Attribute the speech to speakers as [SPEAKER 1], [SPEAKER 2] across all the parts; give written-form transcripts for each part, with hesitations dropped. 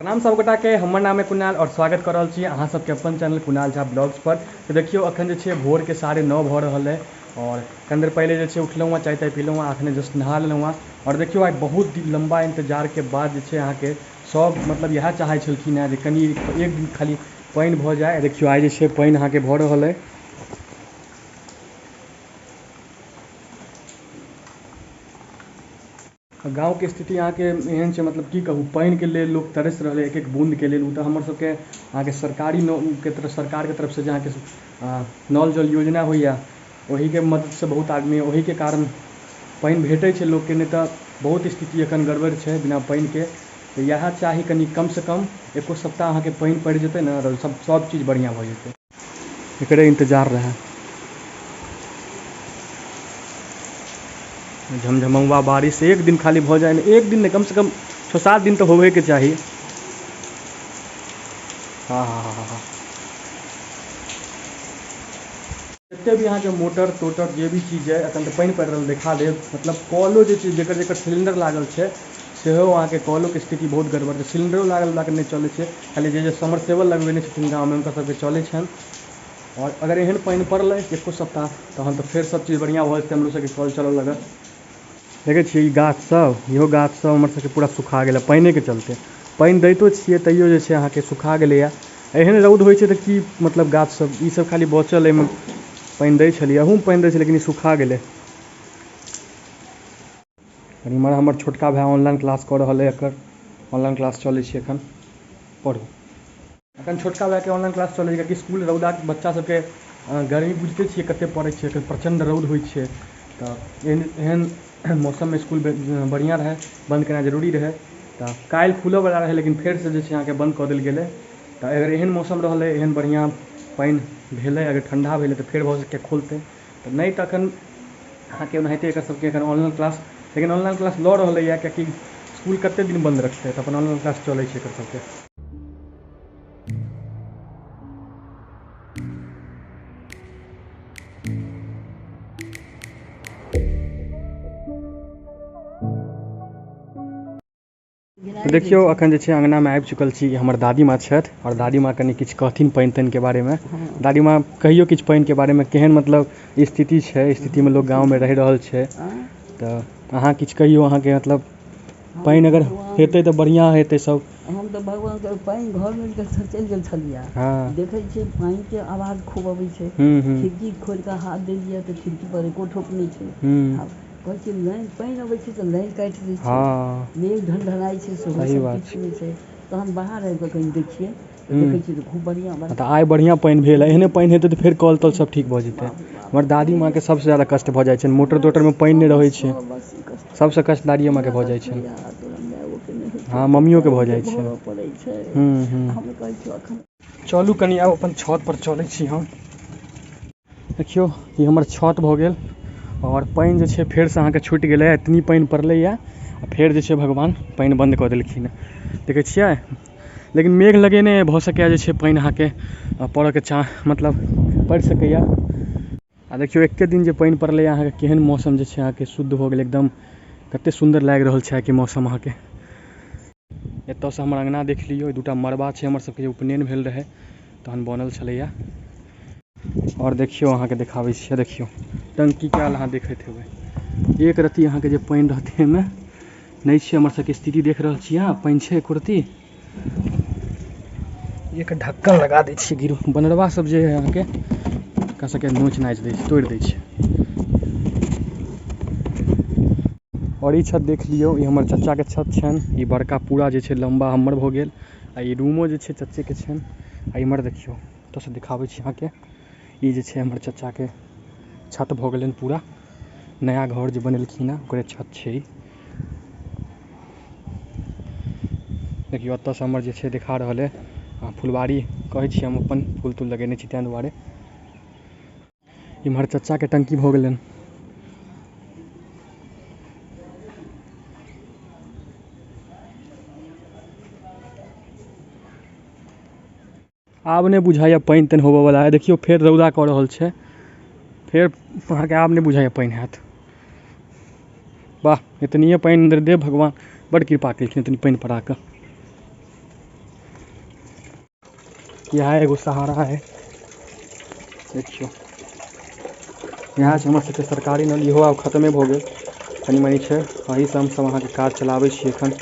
[SPEAKER 1] प्रणाम सब गोटा के, हमर नाम है कुणाल और स्वागत कर रहल छी अहाँ सबके अपन चैनल कुणाल झा ब्लॉग्स पर। तो देखियो अखन जे छै भोर के 9:30 भऽ रहल है और कनि देर पहले जे छै उठलहुँ हँ, चाय ताय पीलहुँ हँ, अखने जस्ट नहा लेलहुँ हँ। और देखियो आइ बहुत दिन लंबा इंतजार के बाद जे छै अहाँके सब इएह चाहै छलखिन हँ जे कनि एक दिन खाली पानि भऽ जाय। देखियो आइ जे छै पानि अहाँके भऽ रहल है। गाँवके स्थिति अहाँके एहन छै, की कहू, पानिके लेल लोक तरसि रहलै एक एक बूँदके लेल। ओ तऽ हमर सबके अहाँके सरकारी के तरफ, सरकारके तरफसँ जे अहाँके नल जल योजना होइए ओहिके मददसँ बहुत आदमी ओहिके कारण पानि भेटै छै लोकके, नहि तऽ बहुत स्थिति एखन गड़बड़ छै बिना पानिके। तऽ इएह चाही कनि कमसँ कम एको सप्ताह अहाँके पानि पड़ि जेतै ने तऽ सब चीज बढ़िआँ भऽ जेतै। एकरे इन्तजार रहै। झमझमौआ बारिश एक दिन खाली भऽ जाय ने, एक दिन नहि कमसँ कम 6-7 दिन तऽ होबेके चाही। हाँ हाँ हाँ हाँ जते भी अहाँके मोटर तोटर जे भी चीज है अखन तऽ पानि पड़ि रहल देखा देब। कॉलो जे छै जकर जकर सिलिंडर लागल छै सेहो अहाँके कॉलोके स्थिति बहुत गड़बड़ छै। सिलिंडरो लागल वलाके नहि चलै छै, खाली जे जे समरसेबल लगबेने छथिन गाँवमे हुनका सबके चलै छनि। और अगर एहन पानि पड़लै एको सप्ताह तहन तऽ फेर सब चीज बढ़िआँ भऽ जेतै, हमरो सबके कॉल चलऽ लगत। देखै छियै ई गाछ सब, इहो गाछ सब हमर सबके पूरा सुखा गेलै पानिके चलते। पानि दैतो छियै तैयो जे छै अहाँके सुखा गेलैए। एहन रौद होइ छै तऽ की गाछ सब, ई सब खाली बचल एहिमे पानि दै छलियै, अहूमे पानि दै छलियै लेकिन ई सुखा गेलै। इम्हर हमर छोटका भाय ऑनलाइन क्लास कऽ रहल अइ, एकर ऑनलाइन क्लास चलै छै एखन। पढ़ू एखन छोटका भायके ऑनलाइन क्लास चलै छै, कियाकि स्कूल रौदा बच्चा सबके गर्मी बुझिते छियै कते पड़ै छै, एखन प्रचण्ड रौद होइ छै। तऽ एहन मौसममे स्कूल बढ़िआँ रहै, बन्द केनाइ जरूरी रहै। तऽ काल्हि खुलऽवला रहै लेकिन फेरसँ जे छै अहाँके बन्द कऽ देल गेलै। तऽ अगर एहन मौसम रहलै, एहन बढ़िआँ पानि भेलै, अगर ठण्डा भेलै तऽ फेर भऽ सकैए खोलतै, तऽ नहि तऽ एखन अहाँके ओनाहिते एकर सबके एखन ऑनलाइन क्लास, लेकिन ऑनलाइन क्लास लऽ रहलैए कियाकि स्कूल कते दिन बन्द रखतै, तऽ अपन ऑनलाइन क्लास चलै छै एकर सबके। तऽ देखियौ अखन जे छै अङ्गनामे आबि चुकल छी, हमर दादी माँ छथि और दादी माँ कनि किछु कहथिन पानि तानिके बारेमे। दादी माँ कहियौ किछु पानिके बारेमे, केहन स्थिति छै, स्थितिमे लोक गाँवमे रहि रहल छै, तऽ अहाँ किछु कहियौ। अहाँके पानि अगर हेतै तऽ बढ़िआँ हेतै सब।
[SPEAKER 2] हम तऽ भगवानके पानि घरमे चलि गेल छलियै, देखै छियै पानिके आवाज खूब अबै छै, खिड़की खोलि कऽ हाथ देलियै तऽ खिड़की पर एको ठोप नहि छै। आब कहै छियै लाइन पानि अबै छै तऽ लाइन काटि दै छै, मेघ ढनढनाइ छै सेहो सब किछु नहि छै। तहन बाहर आबि कऽ कनि देखियै तऽ देखै छियै तऽ खूब बढ़िआँ।
[SPEAKER 1] तऽ आइ बढ़िआँ पानि भेल, एहने पानि हेतै तऽ फेर कल तल सब ठीक भऽ जेतै। हमर दादी माँके सबसँ ज्यादा कष्ट भऽ जाइ छनि, मोटर तोटरमे पानि नहि रहै छै, सबसँ कष्ट दादिये माँके भऽ जाइ छनि। हँ, मम्मियोके भऽ जाइ छै। चलू कनि आब अपन छत पर चलै छी हम। देखियौ ई हमर छत भऽ गेल और पानि जे छै फेरसँ अहाँके छुटि गेलै, एतनी पानि पड़लैए आ फेर जे छै भगवान पानि बन्द कऽ देलखिन हँ, देखै छियै। लेकिन मेघ लगेने भऽ सकैए जे छै पानि अहाँके पड़ऽके पड़ि सकैए। आ देखियौ एके दिन जे पानि पड़लैए अहाँके केहन मौसम जे छै अहाँके शुद्ध भऽ गेलै एकदम, कते सुन्दर लागि रहल छै आइके मौसम अहाँके। एतऽसँ हमर अङ्गना देख लियौ, दूटा मड़बा छै हमर सबके, जे उपनयन भेल रहै तहन बनल छलैए। और देखियौ अहाँके देखाबै छियै, देखियौ टंकी के हाल अहाँ देखैत हेबै, एक रत्ती अहाँके जे पानि रहतै एहिमे नहि छै। हमर सबके स्थिति देख रहल छी अहाँ, पानि छै एको रत्ती? एक ढक्कन लगा दै छियै गिरो, बनरवा सब जे है अहाँके एकरा सबके नोच नाचि दै छै, तोड़ि दै छै। और ई छत देख लियौ, ई हमर चचाके छत छनि, ई बड़का पूरा जे छै लम्बा हमर भऽ गेल, आ ई रूमो जे छै चचेके छनि। आ इम्हर देखियौ, ओतऽसँ देखाबै छी अहाँके, ई जे छै हमर चचाके छत भऽ गेलनि पूरा, नया घर जे बनेलखिन हँ ओकरे छत छै ई। देखियौ ओतऽसँ हमर जे छै देखा रहल अइ, आ फुलवारी कहै छी हम, अपन फूल तूल लगेने छी ताहि दुआरे। इम्हर चचाके टंकी भऽ गेलनि। आब नहि बुझाइए पानि तानि होबऽवला है, देखियौ फेर रौदा कऽ रहल छै, फेर अहाँके आब नहि बुझाइए पानि हैत। वाह, एतनिए पानि इन्द्रदेव भगवान बड़ कृपा केलखिन एतनी पानि पड़ा कऽ। इएह एगो सहारा है। देखियौ इएह छै हमर सबके सरकारी नल, इहो आब खतमे भऽ गेल, कनि मनि छै। एहिसँ हमसब अहाँके काज चलाबै छी एखन,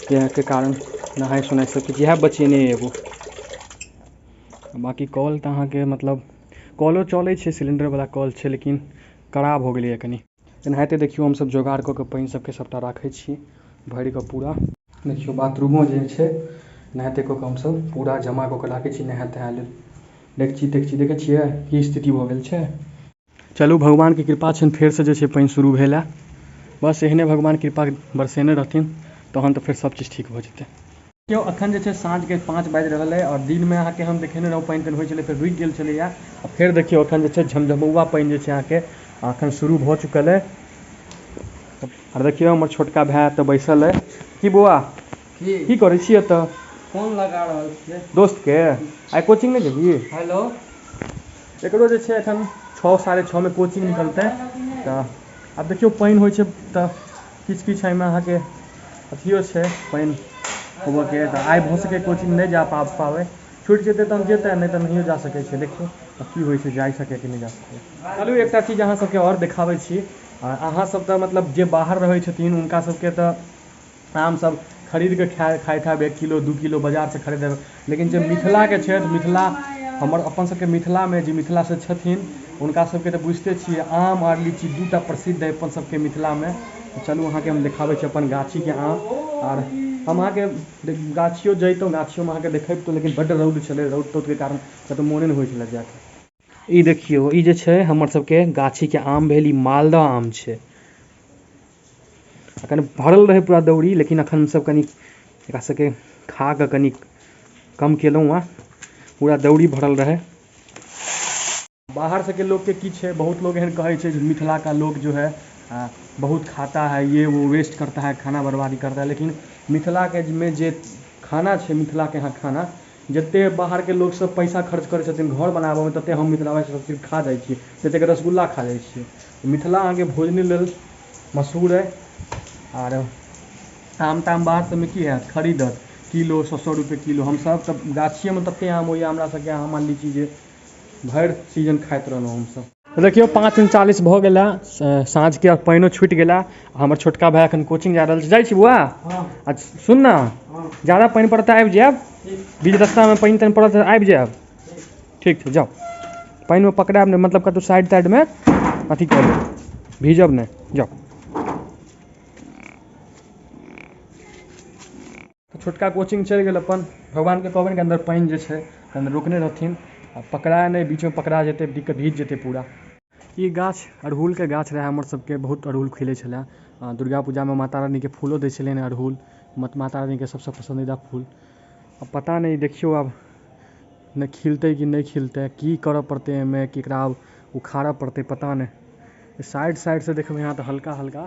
[SPEAKER 1] इएहके कारण नहाय सोनाय सब किछु इएह बचेने एगो। बाँकी कल तऽ अहाँके मतलब कलो चलै छै, सिलिण्डरवला कल छै, लेकिन कड़ा भऽ गेलैए कनि। एनाहिते देखियौ हमसब जोगाड़ कऽ कऽ पानि सबके सबटा राखै छी भरि कऽ पूरा। देखियौ बाथरूमो जे छै एनाहिते कऽ कऽ हमसब पूरा जमा कऽ कऽ राखै छी नहाय तहाय लेल। डेकची तेकची देखै छियै की स्थिति भऽ गेल छै। चलू भगवानके कृपा छनि, फेरसँ जे छै पानि शुरू भेल हँ। बस एहने भगवान कृपा बरसेने रहथिन तहन तऽ फेर सब चीज ठीक भऽ जेतै। देखियौ अखन जे छै साँझके 5 बाजि रहल अइ, और दिनमे अहाँके हम देखेने रहौं पानि तानि होइ छलै, फेर रुकि गेल छलैए। आ फेर देखियौ अखन जे छै झमझमौआ पानि जे छै अहाँके अखन शुरू भऽ चुकल अइ। आर देखियौ हमर छोटका भाय एतऽ बैसल अइ। की बौआ की करै छी एतऽ?
[SPEAKER 2] फोन लगा रहल छियै
[SPEAKER 1] दोस्तके। आइ कोचिंग नहि जेबही?
[SPEAKER 2] हेलो।
[SPEAKER 1] एकरो जे छै एखन 6 साढ़े 6 मे कोचिंग निकलतै। तऽ आब देखियौ पानि होइ छै तऽ किछु किछु एहिमे अहाँके अथियो छै पानि होबऽके, तऽ आइ भऽ सकै कोचिंग नहि जा पाबै, छुटि जेतै तहन जेतै, नहि तऽ नहियो जा सकै छै। देखियौ आब की होइ छै, जा सकै कि नहि जा सकै। चलू एकटा चीज अहाँ सबके आओर देखाबै छी। अहाँ सब तऽ मतलब जे बाहर रहै छथिन हुनका सबके तऽ आम सब खरीद कऽ खाइत हैब, 1 किलो 2 किलो बाजारसँ खरीदब। लेकिन जे मिथिलाके छथि, मिथिला हमर अपन सबके मिथिलामे जे मिथिलासँ छथिन हुनका सबके तऽ बुझिते छियै आम आओर लीची दूटा प्रसिद्ध अइ अपन सबके मिथिलामे। चलू अहाँके हम देखाबै छी अपन गाछीके आम। आर हम अहाँके गाछियो जैतहुँ, गाछियोमे अहाँके देखैबतहुँ, लेकिन बड्ड रौद छलै, रौद तौदके कारण कतहु मोने नहि होइ छलै जायके। ई देखियौ ई जे छै हमर सबके गाछीके आम भेल, ई मालदह आम छै। अखन भरल रहै पूरा दौरी, लेकिन अखन हमसब कनि एकरा सबके खा कऽ कनि कम केलहुँ हँ, पूरा दौरी भरल रहै। बाहर सबके लोकके की छै, बहुत लोग एहन कहै छै जे मिथिला का लोग जो है बहुत खाता है, ये वो वेस्ट करता है, खाना बर्बादी करता है। लेकिन मिथिलाके में जे खाना छै, मिथिलाके यहाँ खाना जते बाहरके लोक सब पैसा खर्च करै छथिन घर बनाबऽमे, तते हम मिथिलावासी सब सिर्फ खा जाइ छियै, जतेक रसगुल्ला खा जाइ छियै। मिथिला अहाँके भोजने लेल मशहूर अइ। आर आम ताम बाहर सबमे की हैत, खरीदत किलो 100-100 रुपए किलो। हमसब तऽ गाछिएमे तते आम होइए हमरा सबके, आम आ लीची जे भरि सीजन खाइत रहलहुँ हमसब। देखियौ 5:39 भऽ गेल है साँझके, आओर पानिओ छुटि गेल है। हमर छोटका भाय एखन कोचिंग जा रहल छै। जाइ छी बौआ? आ सुन ना, ज्यादा पानि पड़त तऽ आबि जायब, बीच रस्तामे पानि तानि पड़त तऽ आबि जायब। ठीक छै जाउ, पानिमे पकड़ायब नहि, मतलब कतहु साइड ताइडमे अथी कऽ लेब, भीजब नहि, जाउ। छोटका कोचिंग चलि गेल अपन, भगवानके कहबनि कि अन्दर पानि जे छै अन्दर रोकने रहथिन आ पकड़ा नहि, बीचमे पकड़ा जेतै दिक्कत, भीज जेतै पूरा। ई गाछ अड़हुलके गाछ रहै हमर सबके, बहुत अड़हुल खिलै छलै। दुर्गा पूजामे माता रानीके फूलो दै छलनि अड़हुल, माता रानीके सबसँ पसन्दीदा फूल। आब पता नहि देखियौ आब नहि खिलतै कि नहि खिलतै, की करऽ पड़तै एहिमे, कि एकरा आब उखाड़ऽ पड़तै पता नहि। साइड साइडसँ देखबै अहाँ तऽ हल्का हल्का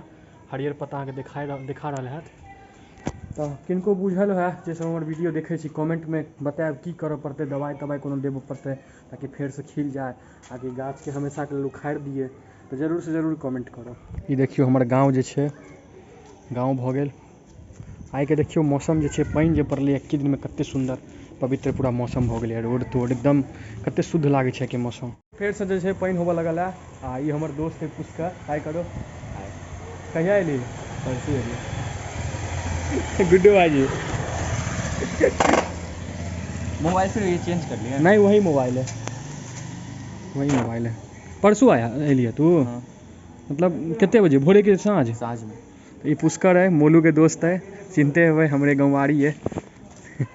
[SPEAKER 1] हरियर पत्ता अहाँके देखा रहल हैत। तऽ किनको बुझल हुए जे सब हमर वीडियो देखै छी, कमेंटमे बतायब की करऽ पड़तै, दवाइ तवाइ कोनो देबऽ पड़तै ताकि फेरसँ खिल जाय, ताकि गाछके हमेशाके लेल उखाड़ि दियै, तऽ जरूरसँ जरूर कमेंट करब। ई देखियौ हमर गाँव जे छै, गाँव भऽ गेल। आइके देखियौ मौसम जे छै, पानि जे पड़लै एके दिनमे कते सुन्दर पवित्र पूरा मौसम भऽ गेलै, रोड तोड एकदम कते शुद्ध लागै छै आइके मौसम। फेरसँ जे छै पानि होबऽ लगल है। आ ई हमर दोस्त है पुष्कर, हाय करो। हाय, कहिया एली? परसू एली। गुड्डू भाईजी
[SPEAKER 3] मोबाइल फिर ये चेंज कर लिया?
[SPEAKER 1] नहीं, वही मोबाइल है, वही मोबाइल है। परसू आया एलियै तू?
[SPEAKER 3] हाँ।
[SPEAKER 1] मतलब कितने बजे, भोरे के साँझ?
[SPEAKER 3] साँझ में।
[SPEAKER 1] तो ये पुष्कर है, मोलू के दोस्त है, चिन्हते हुए हमरे गंवारी है।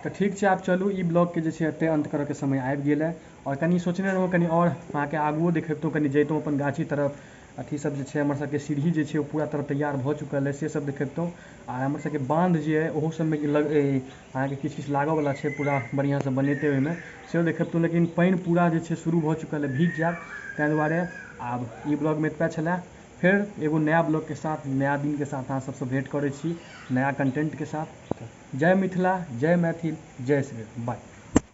[SPEAKER 1] तऽ ठीक छै, आब चलू ई ब्लॉगके जे छै एते अन्त करऽके समय आबि गेल है। आओर कनि सोचने रहौँ कनि आओर अहाँके आगुओ देखेबतहुँ, कनि जैतहुँ अपन गाछी तरफ, अथी सब जे छै हमर सबके सीढ़ी जे छै ओ पूरा तरह तैयार भऽ चुकल है, से सब देखेबतहुँ। आ हमर सबके बान्ध जे अइ ओहो सबमे अहाँके किछु किछु लागऽवला छै, पूरा बढ़िआँसँ बनेतै ओहिमे, सेहो देखेबतहुँ। लेकिन पानि पूरा जे छै शुरू भऽ चुकल है, भीज जायब, ताहि दुआरे आब ई ब्लॉगमे एतबे छलै। फेर एगो नया ब्लॉगके साथ, नया दिनके साथ अहाँ सबसँ भेँट करै छी, नया कंटेंटके साथ। जय मिथिला, जय मैथिल, जय श्री राम, बाय।